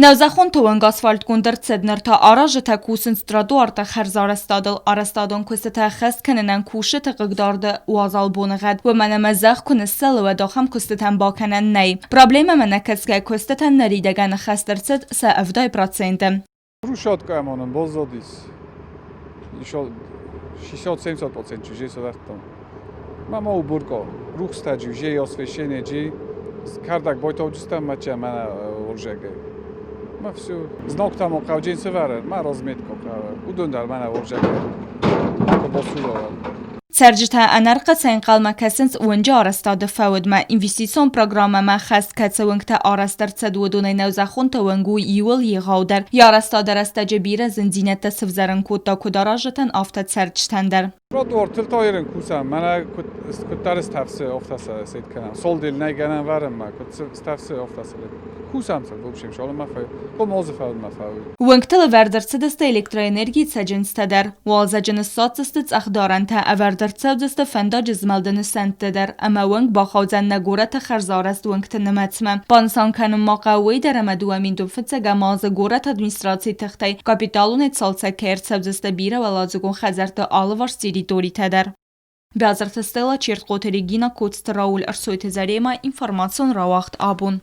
Нӕузӕххон тауӕнг асфальтгонд ӕрцыд, ныр та аразджытӕ кусынц тротуартӕ хӕрзарӕзтадыл. Арӕзтадон куыстытӕ ӕххӕст кӕнынӕн кусджыты хъыгдарды уазал боныгъӕд, уымӕн ӕмӕ зӕхх куы ныссӕлы, уӕд ахӕм куыстытӕн бакӕнӕн нӕй. Проблемӕмӕ нӕ кӕсгӕ, куыстытӕн ныридӕгӕн ӕххӕст ӕрцыд сӕ 70%. Брусчатка амонын баззадис. 60-70 процент уже сӕвӕрдтам. Мама уборка, рухстаджи, уже освещение, кӕрдӕг байтауджыстӕм мӕ мӕнӕ уырзӕгӕй. Ма все. Знак там хъауджын сӕвӕры, ма разметка хъӕуы. Уыдон дӕр мӕнӕ уырзӕгӕй. Басулавӕр. Цӕрджытӕ ӕнӕрхъӕцӕй ӕнхъӕлмӕ кӕсынц уынджы арӕзтады фӕудмӕ. Инвестицион программӕмӕ хӕст кӕцы уынгтӕ арӕзт ӕрцыд, уыдонӕй нӕузӕххонты уынг у иуыл егъаудӕр. Йӕ арӕзтады рӕстӕджы бирӕ зындзинӕдтӕ сывзӕрын кодта куыд аразджытӕн, афтӕ цӕрджытӕн дӕр. Тротуартыл та ерын кусӕм, мӕнӕ куыддӕр стӕфсы, афтӕ сӕ сет кӕнӕм. Солдил нӕй гӕнӕн вӕрынмӕ, куыд стӕфсы, афтӕ сӕ кусӕм сыл, в общем, шалынмӕ фӕ, комозы фӕуынмӕ фӕуы. Уынгтыл ӕвӕрд ӕрцыдысты электроэнергийы цӕджындзтӕ дӕр. Уалдзӕджы ныссадздзысты цъӕхдарӕнтӕ, ӕвӕрд ӕрцӕудзысты фӕндаджы змӕлды нысӕнттӕ дӕр ӕмӕ уынг бахаудзӕн нӕ горӕты хӕрзарӕзт уынгты нымӕцмӕ. Банысан кӕнын ма хъӕуы уый дӕр, ӕмӕ 25 азы горӕты администрацийы тыхтӕй капиталонӕй цалцӕг кӕй ӕрцӕудзысты бирӕуӕладзыгон хӕдзӕртты алыварс территоритӕ дӕр. Бязырты Стелла, Чертхъоты Регина, Коцты Рауль, Ӕрсойты Заремӕ, информацион рауагъд абон.